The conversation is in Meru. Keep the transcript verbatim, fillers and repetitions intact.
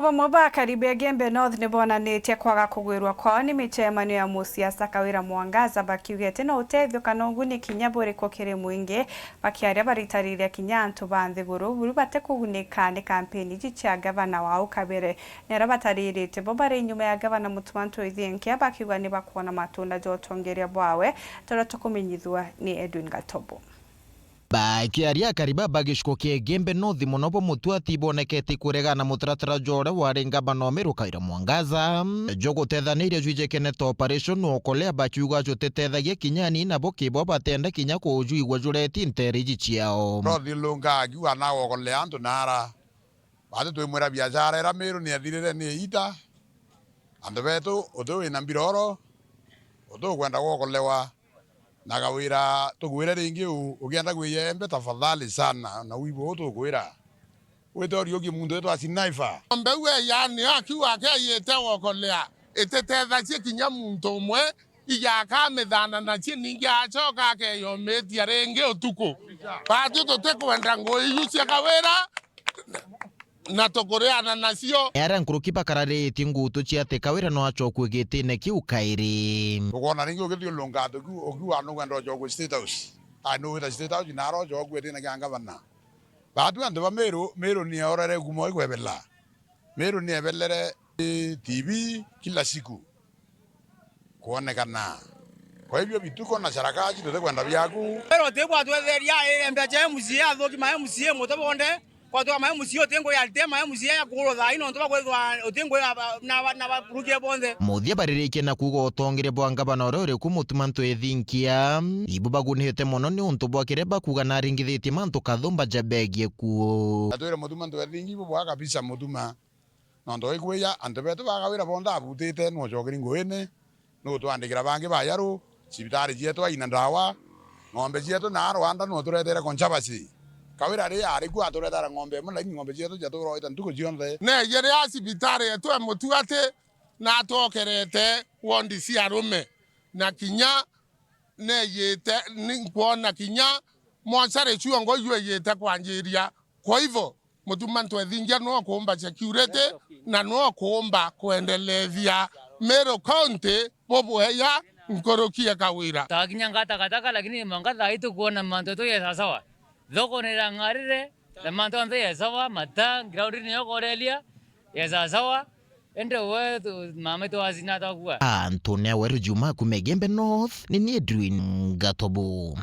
Bamwe ba akari ba Igembe North ni bonanitie kwaga kugwirwa kwao ni micemanio ya musiasa Kawira Mwangaza, bakiuga ati no utethio kana uguni kinya buriku kiri mwingi. Bakiaria, baritariria kinya antu ba nthiguru buru batikugunika ni kampeni iji cia gavana wao Kabere. Ni aria bataririte bo bari nyuma ya gavana Mutuma Ntwithinkia, bakiuga ni bakwona matunda ja utongeria bwawe, ta uria tukumenyithua ni Edwin Gatobo. Bakiaria, akari ba gicigo kia Igembe North, mono bo Mutua, ti bonekete kuregana na mutaratara jwa uria wari ngavana wa Meru Kawira Mwangaza jwa gutethaniria jwijikene ta operation okolea, bakiuga jutetethagia kinya anini, nabo kibo batenda kinya kujwigua jureti nteere iji ciao. Rothi lunga akiuga na okolea antu naara. Bati twimwira biashara ira Meru ni ethirire ni iita. Antu betu, uti wina mbiroro, uti ukwenda gwokolewa, na Kawira tugwire ringi u-, ugienda kwiya Igembe, tafadhali sana, na wibu uu tukwira. Wite uriuki muntu witwa Sniper. Ng'ombe iu eyaani akiuga akeyite gwokolea, ititethacie kinya muntu umwe, ijakamithana nacio ningi acoka akeyomitia ringi utuku. Batu tutikwenda ngui iu cia Kawira, na tukuriana nacio. Ni aria nkuruki bakararitie ngutu cia ati Kawira no acokue gitine kiu kairi. Tukwona ringi ugithiurunka atu kiu, ukiuga nukwenda ucokue State House. Ai, nuwita State House na ara ucokue gitine kia ngavana. Batu antu ba Meru, Meru ni orere kuma ikwebela. Meru ni ebelere, eh, T V kila siku. Kwonekana. Kwa hivyo vituko na sarakasi tutikwenda biaku. Pero ti bwatwetheria iri mbia cia M C A, athuki ma M C A muto bonde, kwatwa ma M C A uti ngui ya, ti ma M C A ya kugurwa thaa ino, nontu bakwithwa uti ngui ya ba-, na ba-, na bakurukie bonthe. Muthia baririkie na kuuga utongeria bwa ngavana uria uri ku Mutuma Ntwithinkia, ibo bagunite mono ni untu bwa kiria bakuuga naringithitie mantu kathumba ja begie kuo. Atwire Mutuma Ntwithinkia ibo bwa kabisa Mutuma. Nontu ikwija, antu betu ba Kawira bonthe abutite, nuocokeri nguine, nutwandikira bangi ba yaru, cibitari cietu aina ndawa, ng'ombe cietu na Rwanda nuturetere conservancy. Kawira ri ari ku aturetera ng'ombe imwe, lakini ng'ombe cietu ciatura oita ntuku cionthe. Neejire a cibitari yetu e Mutuati, na atwokerete wondi cia arume, na kinya neejite, ni nkwona kinya mochari ciongo iu ijite kwanjiria. Kwa hivyo, Mutuma Ntwethingia no kuumba security na no kuumba kwendelethia Meru County bubweya nkuruki e Kawira. Takinya ngata gataka, lakini mwanka thaa ii tukwona mantu yetu ye sawasawa. Thoko ni irang'arire, na mantu onthe ye sawa, mata, ground ni yokorelia, ye sawasawa. Ende we tu, mama tu azina takua. Antu ni aweru Juma kuma Igembe North, ni ni Edwin Gatobu.